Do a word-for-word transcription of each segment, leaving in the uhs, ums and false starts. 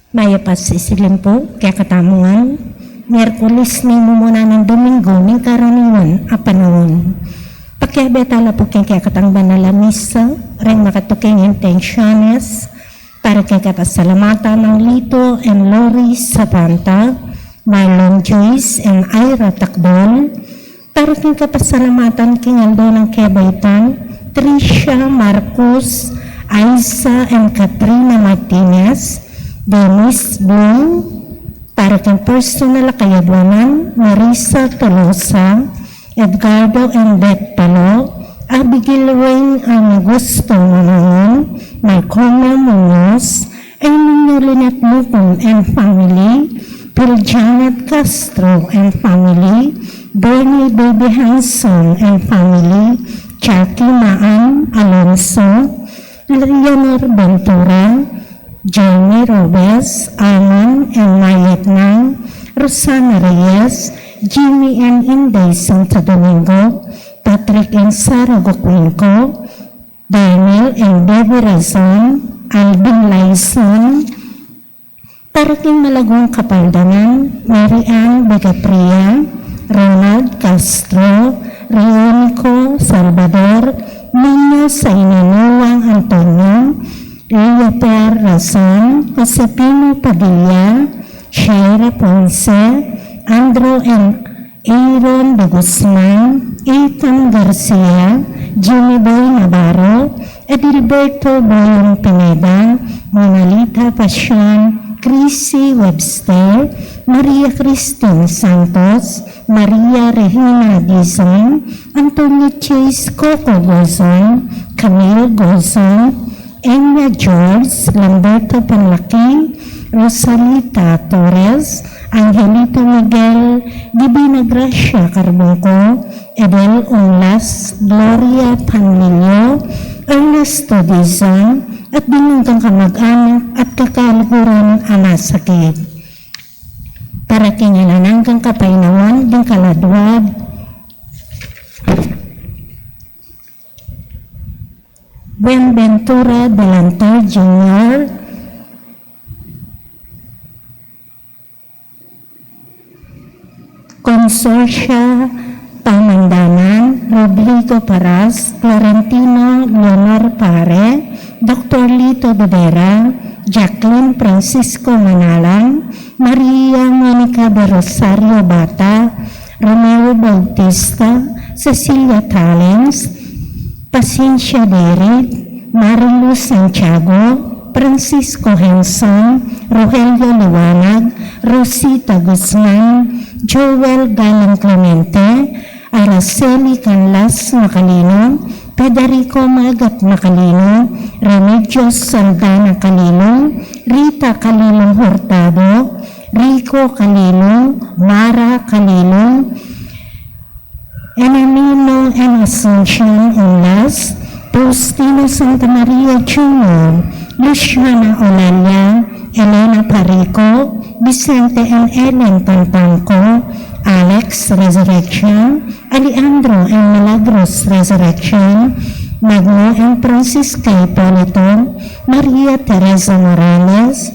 Mayap a sisilim pu kekatamu ngan, Miyerkules ning mumuna nang Domingo ning karaniwan a panaun. Pakiabe tala pu king kekatang banal a misa, reng makatuking intensiones, para king kapasalamatan nang Lito and Lori Sabanta, Marlon Joyce and Ira Takdol, para king kapasalamatan king aldo nang kebaitan, Tricia Marcos, Aiza and Katrina Martinez, Denise Blum, para king personal a kayadwanan, Marisa Tolosa, Edgardo and Beth Palo, Abigail Wayne and Augusto Manangon, Marcona Munoz, Emilio Lynette Lucum and family, Phil Janet Castro and family, Bernie Baby Hanson and family, Jackie Maan Alonso, Leonor Ventura, Jamie Robes, Alman and Mayet Nang, Rosana Reyes, Jimmy and Inday Santo Domingo, Patrick and Sarah Gocuenco, Daniel and Debbie Razon, Alvin Laison, para king malagung kapaldanan, Mary Ann Vegapria, Ronald Castro, Rionico Salvador, Niño Sainino Wang Antonio, Leoper Razon, Josepino Padilla, Shaira Ponce, Andrew and Aaron de Guzman, Ethan Garcia, Jimmy Boy Navarro, Edilberto Boyong Pineda, Monalita Pasion, Chrissy Webster, Maria Christine Santos, Maria Regina Dizon, Antonio Chase, Coco Gozon, Camille Gozon, Enya George, Lamberto Panlaki, Rosalita Torres, Angelito Miguel, Divina Gracia Carbonco, Edel Unlas, Gloria Panlilio, Ernesto Dizon, at ding anggang kamag-anak at kakaluguran a nasakit. Para king alang anggang kapaynawan ding kaladwa, Buenventura Delantor Junior, Consorcia Pamandanan, Rodrigo Paras, Florentino Leonor Pare, Doctor Lito de Vera, Jacqueline Francisco Manalang, Maria Monica de Rosario Bata, Romeo Bautista, Cecilia Talens, Pasensia Derit, Marilu Santiago, Francisco Henson, Rogelio Liwanag, Rosita Guzman, Joel Galang Clemente, Araceli Canlas Macalino, Federico Magat Macalino, Remedios Saldana Calilong, Rita Calilong Hurtado, Rico Calilong, Mara Calilong, Enamino and Asuncion Unlas, Faustino Santa Maria Junior, Luciana Olalia, Elena Parico, Vicente and Ellen Tantanco, Alex Resurrection, Alejandro and Milagros Resurrection, Magno and Francisca Hipolito, Maria Teresa Morales,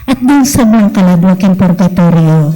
at ding sablang kaladwa king purgatorio.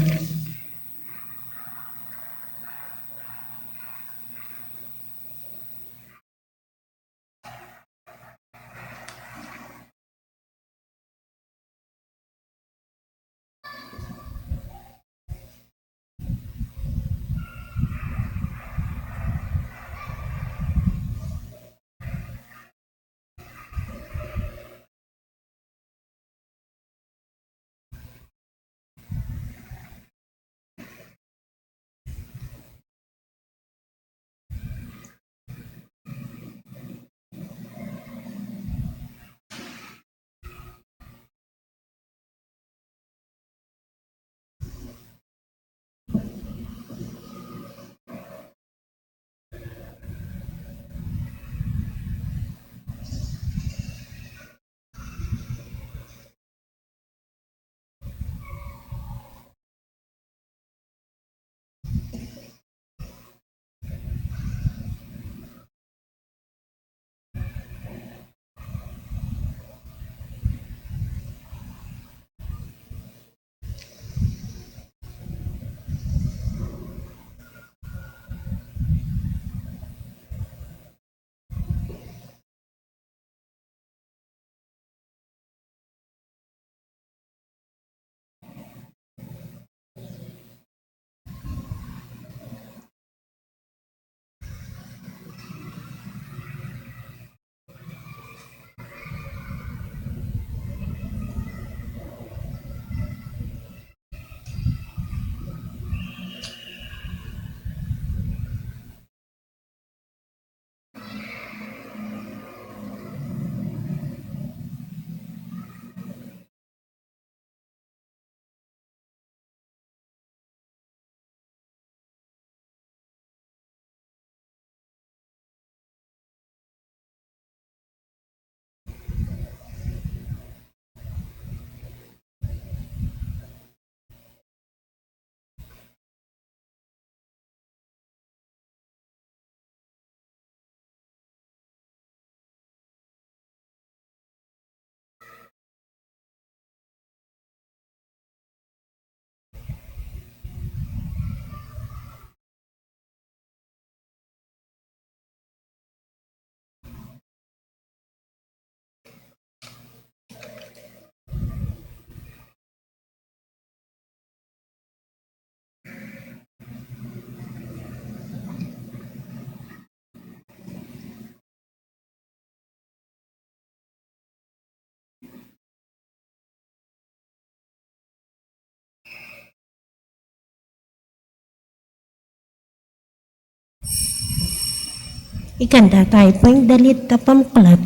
Ikanta tayu pu ing dalit a pamuklat.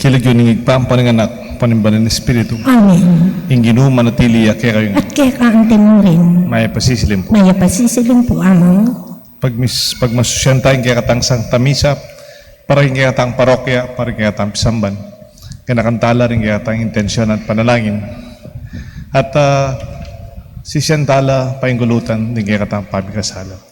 King lagyu ning Ibpa, ampo ning Anak, ampo ning Banal a Espiritu. Amen. Ing Ginu manatili ya kekayu. At keka anti mu rin. Mayap a sisilim pu. Mayap a sisilim pu, Among. Pagmis-, pagmasusyan taya ing kekatang Santa Misa, para king kekatang parokya, para king kekatang pisamban. Ganakan tala ring kekatang intensyon at panalangin. At, ah, sisian tala paingulutan ding kekatang pamikasala.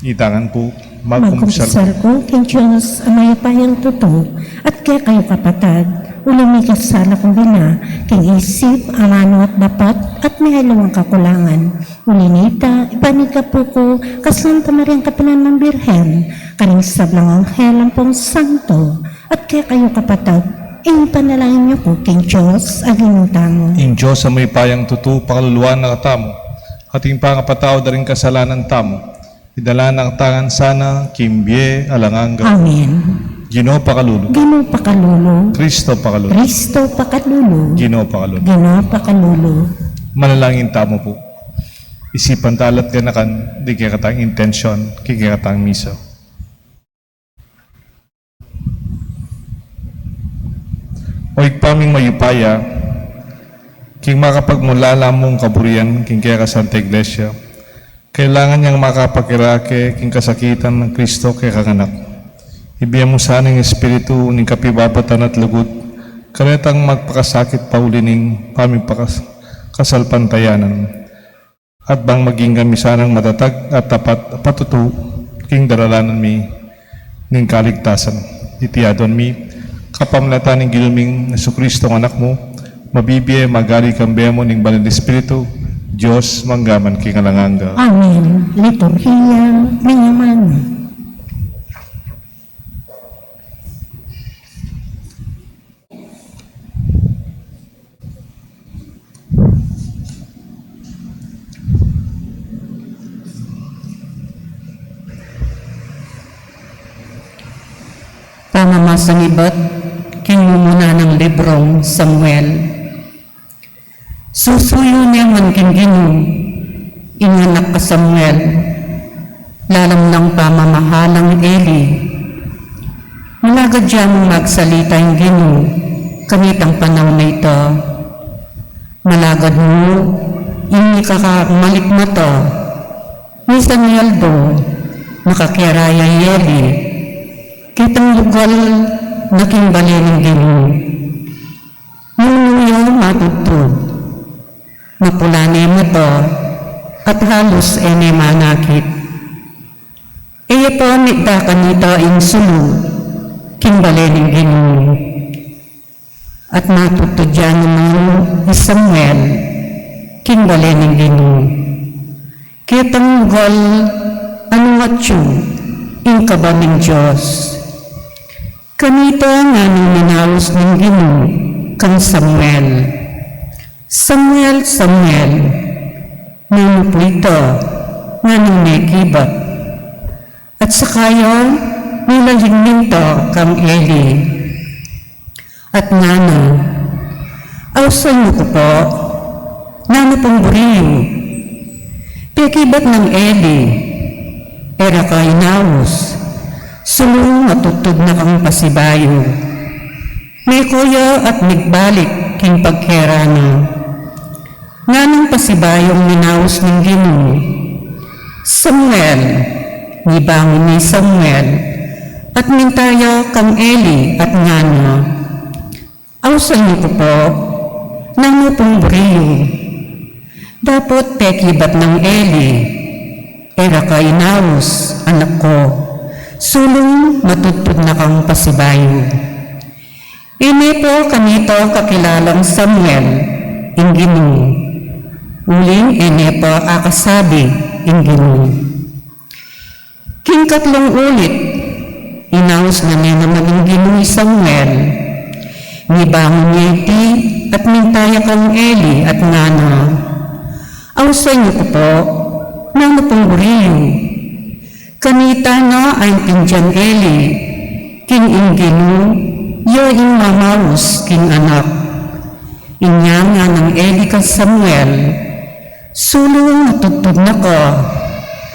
Itangan pu, magkumpisal. Magkumpisal ku king Dios a mayupayang tutu, at kekayu kapatad, uli ning kasala kung bina, king isip, amanu at dapat, at miyaliwang kakulangan. Uli na nita, ipanyawad ku pu king Santa Mariang kapilan man Birhen, karing sablang anghel ampong santo, at kekayu kapatad, ipanalangin yu ku king Dios a Ginu tamu. Ing Dios a mayupayang tutu, pakaluluan na katamu, at ing pangapatawad da ring kasalanan tamu, idala na katamu ngan sana king bie alang angga. Amen. Ginu pakalulu. Ginu pakalulu. Kristo pakalulu. Kristo pakalulu. Ginu pakalulu. Ginu pakalulu. Manalangin tamu pu. Isipan tala at ganakan ding kekatang intensyon king kekatang misa. O Ibpa ming mayupaya, king makapagmulala mung kaburian king keka Santa Iglesia, kailangan yang makapakirake king kasakitan nang Kristo kekang Anak. Ibie mu sana ing Espiritu ning kapibabatan at lugud, karetang magpakasakit pa uli ning pamipakas-, kasalpantayanan. At bang maging kami sanang matatag at tapat a patutu king daralanan mi ning kaligtasan. Iti aduan mi, kapamilatan ning Ginu ming Jesucristo, Anak mu, mabibie, mag-ari kambe mu ning Banal a Espiritu, Dios, mangga man king alang angga. Amen. Liturhiya ning Amanu. Pamamasang ibat king mumuna nang librong Samuel. Susuyu ne man king Ginu ing anak a Samuel, lalam nang pamamahalang Eli. Malagad ya mung magsalita ing Ginu kanitang panaun a ita. Malagad mu ing ikakamalikmata. Misan i aldo, makakera ya i Eli ketang lugal na king bale ning Ginu. Nung ya matudtud, mapula ne mata at halus e ne manakit. E ya pa mitda kanita ing sulu king bale ning Ginu. At matudtud ya naman i Samuel king bale ning Ginu. Ketang lugal a nung atyu ing kaba ning Dios. Kanita nganang minaus ning Ginu kang Samuel, "Samuel, Samuel." "Nanu pu ita?" nganang mekibat. At saka ya milaling minta kang Eli. At ngana, "Ausan yu ku pu, nanu pung buri yu?" Pekibat nang Eli, "E ra ka inaus, sulu matudtud na kang pasibayu." Meko ya at migbalik king pagkera na. Nganang pasibayung minaus ning Ginu, "Samuel." Mibangun i Samuel at minta ya kang Eli at ngana, "Ausan yu ku pu, nanu pung buri yu?" Dapot pekibat nang Eli, "E ra ka inaus, anak ku, Sulung matudtud na kang pasibayu. E ne pu kanita kakilalang Samuel ing Ginu, uling e ne pa akasabi ing Ginu. King katlung ulit, inaus na ne naman ning Ginu i Samuel. Mibangun ya iti at minta ya kang Eli at ngana, "Ausan yu ku pu, nanu pung buri yu?" Kanita na aintindian Eli king ing Ginu ya ing mamaus king anak. Inya ngana nang Eli kang Samuel, "Sulung matudtud na ka,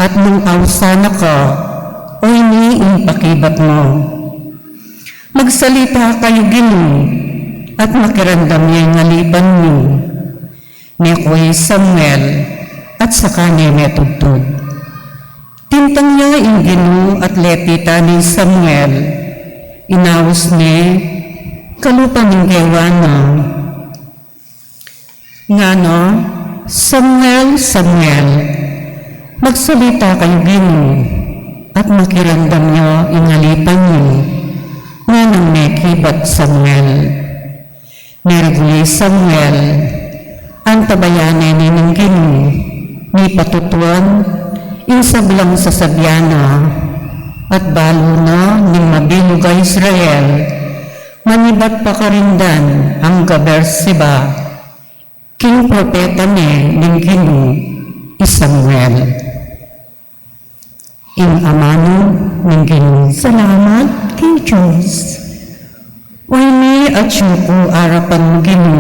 at nung ausan na ka, o ini ing pakibat mu. Magsalita kayu Ginu, at makiramdam ya ing alipan yu." Mekua i Samuel, at saka ne metudtud. Tintang ya ing Ginu at lepitan ne i Samuel, inaus ne kalupa ning gewa na. Ngana, "Samuel, Samuel." "Magsalita kayu Ginu, at makiramdam yu ing alipan yu." Nganang mekibat Samuel. Meragul i Samuel, antabayanan ne ning Ginu, mipatutuan ing sablang sasabian na, at balu na ning mabilug a Israel, manibat pa karin Dan angga Beersheba, king propeta ne ning Ginu, i Samuel. Ing amanu ning Ginu. Salamat king Dios. Oyni atyu ku arapan mu Ginu,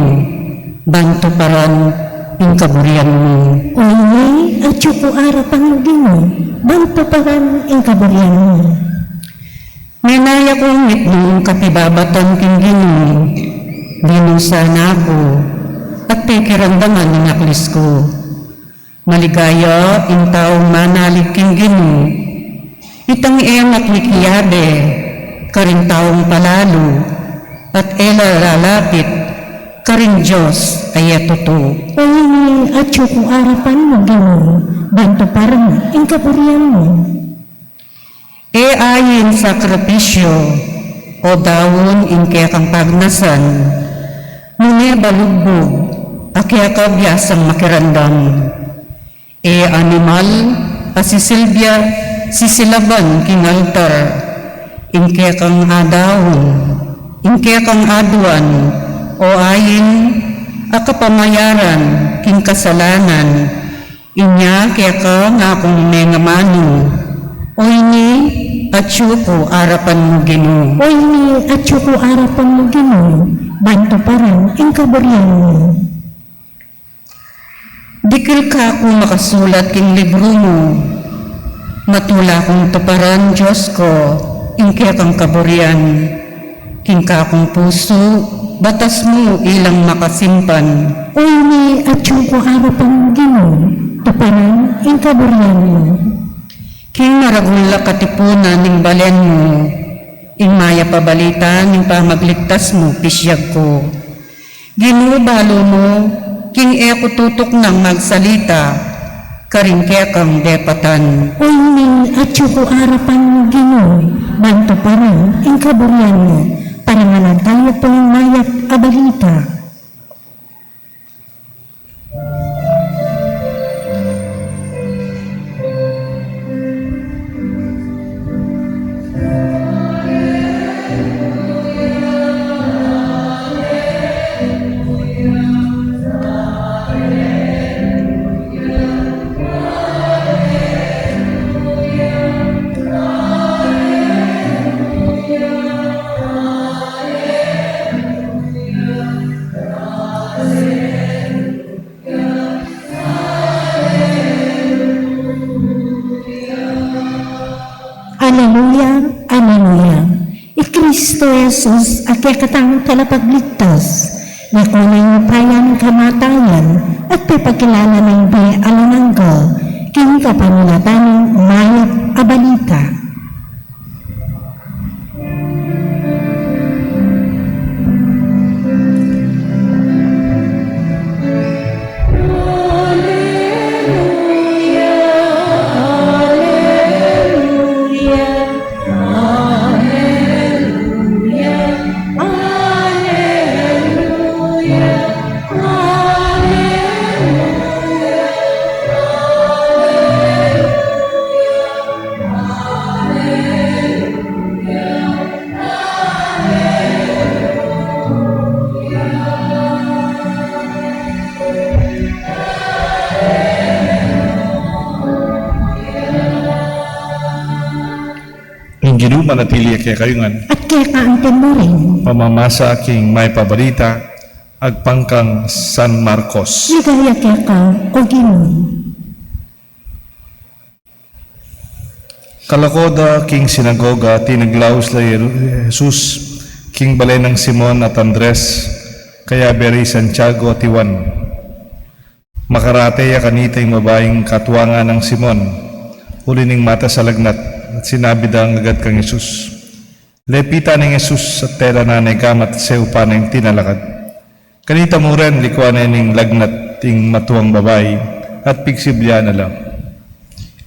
ban tuparan ing kaburian mu. Oyni atyu ku arapan mu Ginu, ban tuparan ing kaburian mu. Menaya kung mitmung kapibabatan king Ginu, linusan na ku, at pekiramdaman ing aklis ku. Maligaya ing taung manalig king Ginu, itang e makikyabe karing taung palalu, at e la lalapit karing Dios a e tutu. Oyni atyu ku arapan mu Ginu, ban tuparan ing kaburian mu. E ain sakripisyu o daun ing kekang pagnasan, nune balugbug a keka biasang makiramdam. E animal a sisilbia, sisilaban king altar, ing kekang adaun, ing kekang aduan, o ain a kapamayaran king kasalanan, inya keka ngakung mengamanu. Oyni atyu ku arapan mu Ginu. Oyni atyu ku arapan mu Ginu, ban tuparan ing kaburian mu. Dikil ka ku makasulat king libru mu, matula kung tuparan Dios ku ing kekang kaburian. King kakung pusu, batas mu ilang makasimpan. Oyni atyu ku arapan mu Ginu, tuparan ing kaburian mu. King maragul a katipunan ning balen mu, ing mayap a balita ning pamagligtas mu pisiag ku. Ginu, balu mu king e ku tutuknang magsalita karing kekang depatan. Oyni atyu ku arapan mu Ginu, ban tuparan ing kaburian mu. Parangalan tamu pu ing mayap a balita. Aleluya, aleluya. I Kristo Jesus a kekatang talapagligtas, mekua na ing upaya ning kamatayan at pepakilala na ing bie alang angga king kapamilatan ning mayap a balita. manatili ya kekayu ngan. At keka antimurin. Pamamasa king Mayap a Balita agpang kang San Marcos. Ligaya keka, O Ginu. Kalako da king sinagoga, tinaglaus la i Jesus king bale nang Simon at Andres, kayabe ri Santiago at Juan. Makarate ya kanita ing babaing katuangan nang Simon, uli ning matas a lagnat, at sinabi da agad kang Jesus. Lepitan neng Jesus at tela na ne gamat, saupan neng tinalakad. Kanita mu rin, likuan ne ning lagnat ing matuang babai, at pigsiblian na la.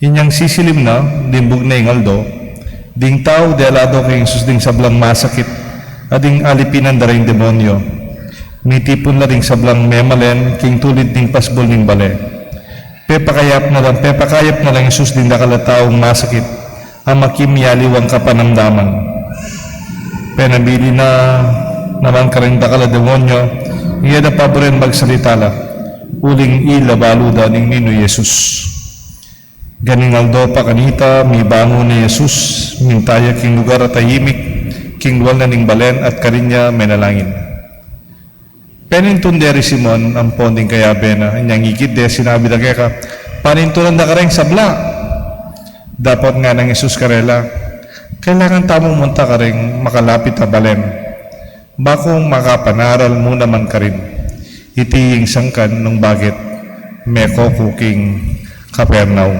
Inyang sisilim na, limbug ne ing aldo, ding tau delado kang Jesus ding sablang masakit, at ding alipinan da ring demonyo. Mitipun la ding sablang memalen king tulid ning pasbul ning bale. Pepakayap na lang, pepakayap na lang Jesus ding dakal a taung masakit, a makimya aliwang kapanamdaman. Penabilin na naman karing dakal a demonyo, iya da paburen magsalita la, uling ila balu da ning ninu i Jesus. Ganing aldo pa kanita, mibangun ne i Jesus, minta ya king lugar a tahimik, king lual na ning balen at karin ya menalangin. Penintun de ri Simon ampon ding kayabe na, inyang ikit de sinabi da keka, panintunan da kareng sabla. Dapot ngana nang Jesus karela, kailangan tamu munta kareng makalapit a balen, ba kung makapanaral mu naman karin. Iti ing sangkan nung bakit meko ku king Capernaum.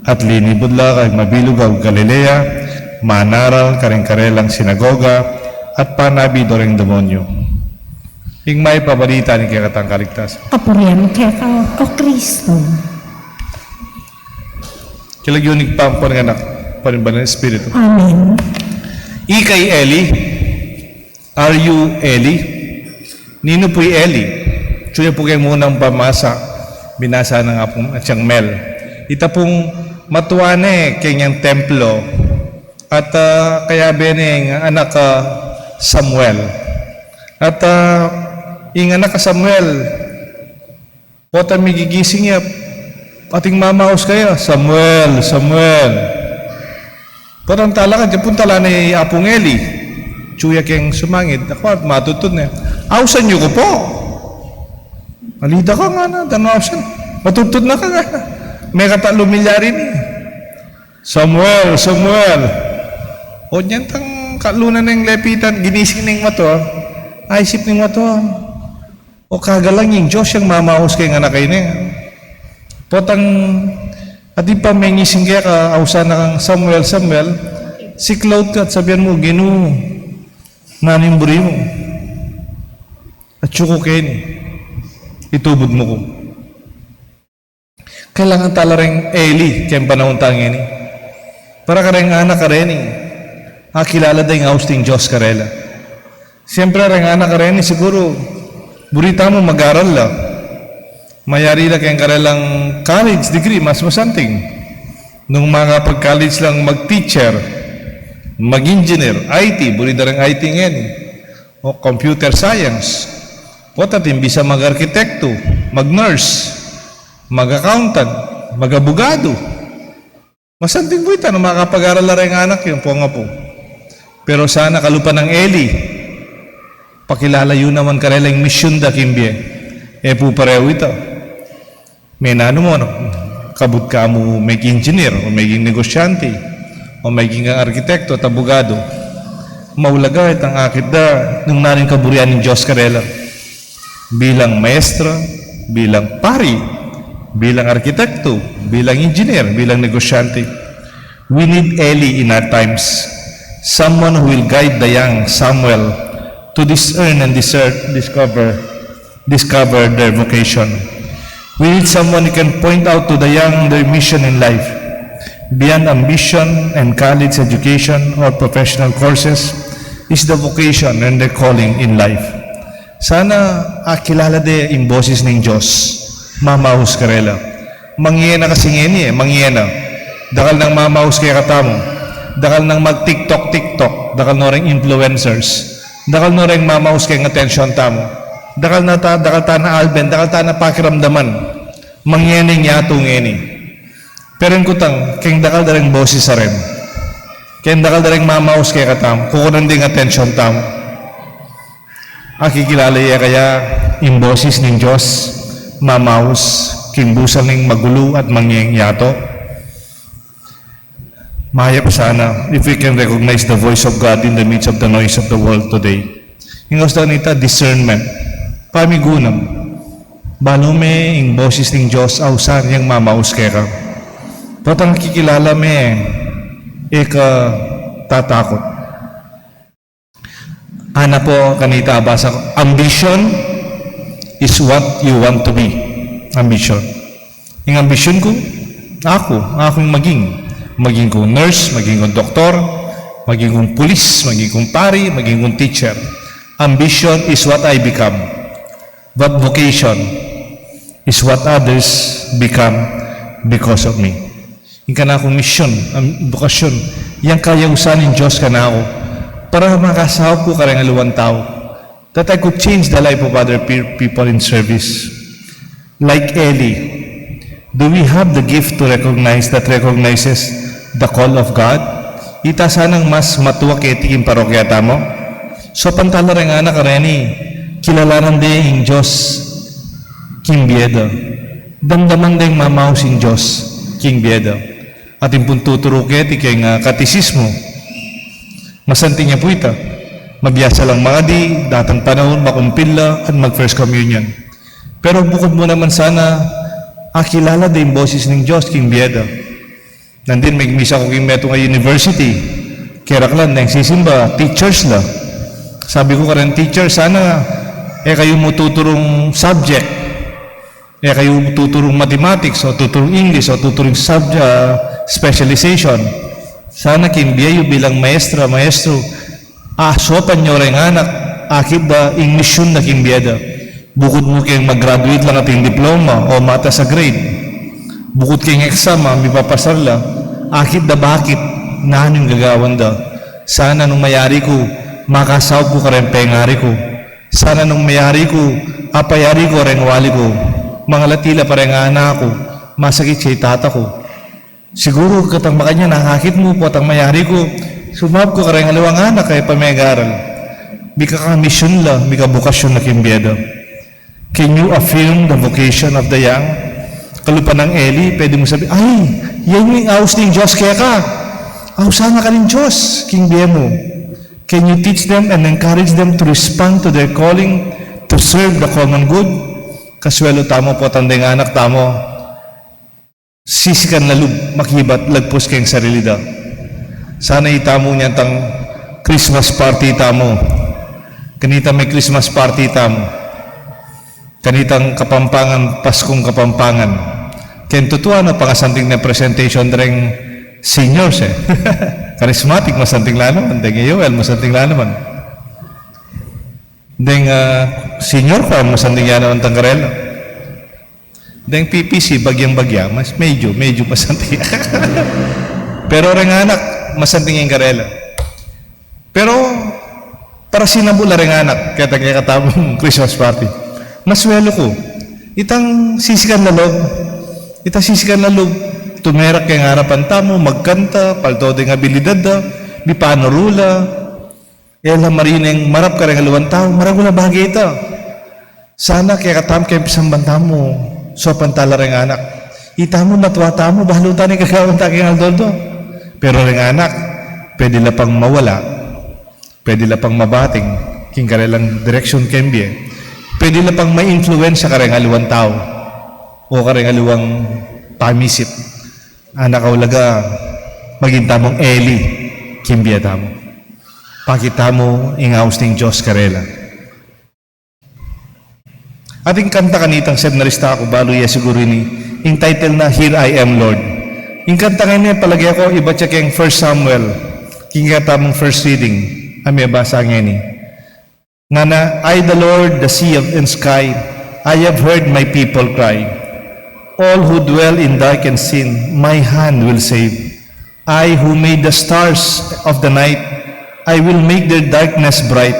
At linibud la keng mabilug a Galilea, manaral karing karelang sinagoga, at panabi da reng demonyo. Ing mayap a balita ning kekatang kaligtasan. Kapurian keka, O Kristo. King lagyu ning Ibpa, ampon ning Anak, ampon ning Banal a Espiritu. Amen. Ika i Eli, are you Eli? Ninu pu i Eli? Atyu pu keng munang pamasa, binasa nang Apung Atyang Mel. Ita pung matua ne keng templo, at, ah, kayabe ne ing anak a Samuel. At, ah, ing anak a Samuel, potang migigising ya, ating mamaus kaya, "Samuel, Samuel." Potang talakad ya, pung tala ne i Apung Eli. Atyu ya keng sumangid, aku at matudtud ne. "Ausan yu ku pu." "Ali da ka," ngana, "danu ausan. Matudtud na ka," ngana. "Mekatlu milyari ini." "Samuel, Samuel." O, inyang tang katlu na neng lepitan, ginising ning matua. Aisip ning matua, o, kagalang ing Dios yang mamaus keng anak a ini. Potang atin pang mengising keka, ausan na kang, "Samuel, Samuel," siklaud ka at sabian mu, "Ginu, nanu ing buri mu? Atyu ku keni, itubud mu ku." Kailangan tala reng Eli keng panaun tang ini. Para kareng anak kareni, akilala da ing aus ning Dios karela. Siyempre, reng anak kareni siguru, buri tamu mag-aral la. Mayari la keng karelang college degree, mas masanting. Nung makapag-college lang, mag-teacher, mag-engineer, I T, buri da reng I T ngeni. O computer science. Pota atin bisa mag-arkitekto, mag-nurse, mag-accountant, mag-abogado. Masanting pu ita nung makapag-aral la reng anak yu, pung apu. Pero sana kalupa nang Eli, pakilala yu naman karela ing misyun da king bie. E pu parehu ita. Menanu mu, no? Kabud ka mu meging engineer, o meging negosyante, o meging kang arkitekto at abogado. Maulaga itang akit da nung nanu ing kaburian ning Dios karela. Bilang maestra, bilang pari, bilang arkitekto, bilang engineer, bilang negosyante. We need Eli in our times. Someone who will guide the young Samuel to discern and discern, discover, discover their vocation. We need someone who can point out to the young their mission in life. Beyond ambition and college education or professional courses is the vocation and the calling in life. Sana akilala de ing boses ning Dios, mamaus karela. Mangyena kasi ngeni e, mangyena. Dakal nang mamaus kekatamu. Dakal nang mag-TikTok, TikTok. Dakal no reng influencers. Dakal no reng mamaus keng atensyon tamu. Dakal na ta, dakal ta na alben, dakal ta na pakiramdaman. Mangyena ing yatu ngeni. Pero ing kutang, keng dakal da reng boses a ren, Keng dakal da reng mamaus kekatamu, kukunan ding atensyon tamu. Akikilala ye kaya ing boses ning Dios mamaus king busal ning magulu at mangyeng yatu? Mayap sana if we can recognize the voice of God in the midst of the noise of the world today. Ing aus da kanita, discernment. Pamigunam. Balu me ing boses ning Dios, ausan yang mamaus keka. Potang akikilala me, e ka tatakut. Ana pu kanita, abasa ku, ambition is what you want to be. Ambition. Ing ambition ku, aku, aku ing maging. Maging kung nurse, maging kung doktor, maging kung pulis, maging kung pari, maging kung teacher. Ambition is what I become. But vocation is what others become because of me. Ing kanakung misyon, am-, bokasyon, yang kayausan ning Dios kanaku para makasaup ku kareng aliwang tau, that I could change the life of other pe-, people in service. Like Eli, do we have the gift to recognize, that recognizes the call of God? Ita sanang mas matua keti king parokya tamu? Saupan tala reng anak kareni, kilalanan de ing Dios king bie da. Damdaman deng mamaus ing Dios king bie da. Atin pung tuturu keti keng, ah, katisismu. Masanting ya pu ita. Mabiasa lang mangadi, datang panaun, makumpil la, at mag-First Communion. Pero bukud mu naman sana akilala da ing boses ning Dios king bie da. Nandin, megmisa ku king metung a university. Keraklan, neng sisimba, teachers la. Sabi ku kareng teacher, sana e kayu mu tuturung subject. E kayu tuturung mathematics, o tuturung English, o tuturung sub-, ah, specialization. Sana king bie yu bilang maestra, maestro, asaupan yu reng anak, akit da ing misyon na king bie da. Bukud mu keng mag-graduate lang ating diploma o mataas a grade. Bukud keng exam a mipapasar la, akit da bakit, nanu ing gagawan da. Sana nung mayari ku, makasaup ku kareng pengari ku. Sana nung mayari ku, apayari ku reng wali ku, mangalati la pa reng anak ku, masakit ya i tata ku. Siguru katang makanyan, akakit mu, potang mayari ku, sumaup ku kareng aliwang anak a e pa megaral. Mika kamisyon la, mika bokasyon la king bie da. Can you affirm the vocation of the young? Kalupa nang Eli, pwede mu sabi, "Ay, yan ing aus ning Dios keka. Ausan na ka ning Dios king bie mu." Can you teach them and encourage them to respond to their calling to serve the common good? Kaswelu tamu, potang deng anak tamu, sisikan la lub makibat lagpus keng sarili da. Sana itamu nya tang Christmas party tamu. Kanita me Christmas party tamu. Kanitang Kapampangan, Paskung Kapampangan. Keng tutu, anu, pangasanting na presentation da reng seniors, e. Charismatic, masanting la naman. Deng A O L, masanting la naman. Deng, ah, senior pa, masanting ya naman tang karela. Deng P P C, bagyang-bagya, mas medyo, medyo masanting. Pero reng anak, masanting ing karela. Pero para sinabu la reng anak, keta kekatamung Christmas party. Maswelu ku. Itang sisikan la lub, itang sisikan la lub, tumerak keng arapan tamu, magkanta, palto deng abilidad da, mipanuru la, e la marineng marap kareng aliwang tau, maragul a bage ita. Sana kekatamu, keng pisamban tamu, saupan tala reng anak. Itamu, matua tamu, balu ta ne ing gagawan ta keng aldo-aldo. Pero reng anak, pwede la pang mawala, pwede la pang mabating king karelang direksyun keng bie, pwede la pang ma-influensya kareng aliwang tau o kareng aliwang pamisip. Anak, aulaga, maging tamung Eli king bie tamu. Pakit tamu ing aus ning Dios karela. Ating kanta kanitang seminarista ku, balu ye siguru ini, ing title na Here I Am, Lord. Ing kanta ngeni, palage ku, ibat ya keng First Samuel, king kekatamung first reading a mebasa ngeni. Ngana, "I, the Lord, the sea of, and sky, I have heard my people cry. All who dwell in dark and sin, my hand will save. I who made the stars of the night, I will make their darkness bright.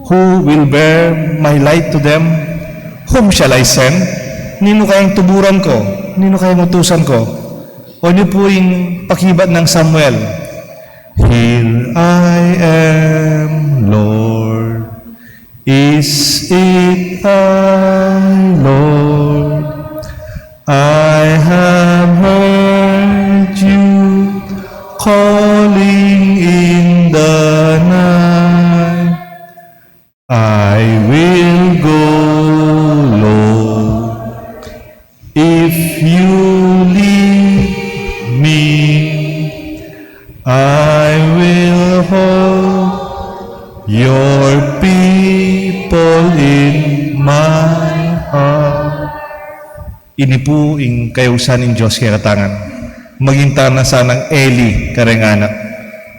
Who will bear my light to them? Whom shall I send?" Ninu kayang tuburan ku? Ninu kayang utusan ku? O niyo po yung pakibat ng Samuel. "Here I am, Lord. Is it I, Lord? I have heard you calling in the night. I will go, Lord, if you lead me. I will hold your people in my heart." Ini pu ing kayausan ning Dios kekatamu ngan. Maging tana sanang Eli kareng anak,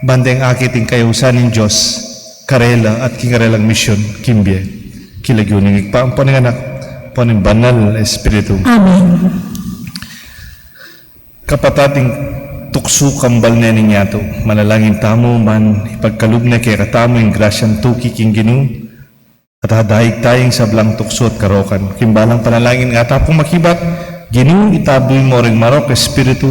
ban deng akit ing kayausan ning Dios karela at king karelang misyon king bie. King lagyu ning Ibpa, ampo ning Anak, ampo ning Banal a Espiritu. Amen. Kapatad, ing tuksu kambal ne ning yatu. Manalangin tamu ban ipagkalub ne kekatamu ing grasyang tuki king Ginu, at adaig taya ing sablang tuksu at karokan. King balang panalangin nga ta pung makibat: "Ginu, itabi mu ring marok a espiritu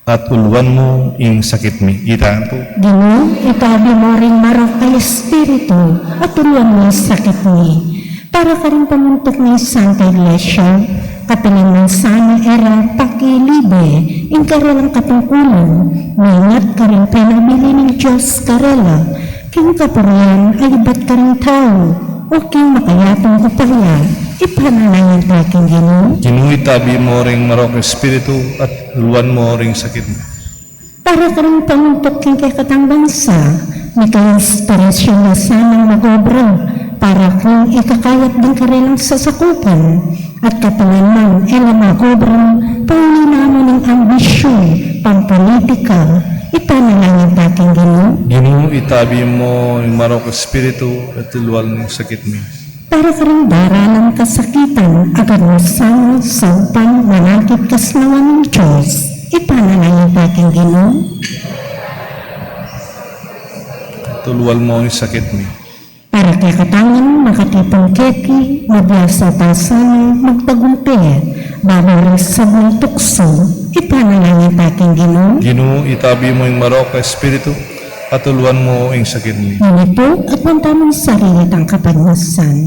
at uluan mu ing sakit mi." Ita pu. "Ginu, itabi mu ring marok a espiritu at uluan mu ing sakit mi." Para karing pamuntuk ning Santa Iglesia, kapilan man sana e ra pakilibe ing karelang katungkulan, mingat karing penabilin ning Dios karela, king kapurian a ibat karing tau, o king makayatung upaya, ipanalangin ta king Ginu. "Ginu, itabi mu ring marok a espiritu at uluan mu ring sakit mi." Para karing pamuntuk king kekatang bansa, mika inspirasyon na sanang mag-obra para king ikakayap ding karelang sasakupan, at kapilan man e la mag-obra, pauli na mu ning ambisyon pampulitika, ipanalangin ta king Ginu. "Ginu, itabi mu ing marok a espiritu at uluan mu ing sakit mi." Para karing daralan kasakitan, agad mu sanang saupan manakit kasnawan ning Dios, ipanalangin ta king Ginu. "At uluan mu ing sakit mi." Para kekatamu ngan makatipun keti, mabiasa ta sanang magtagumpe bayu ring sablang tuksu, ipanalangin ta king Ginu. "Ginu, itabi mu ing marok a espiritu at uluan mu ing sakit mi." Ini pu, at ban tamung sarili tang kapagnasan.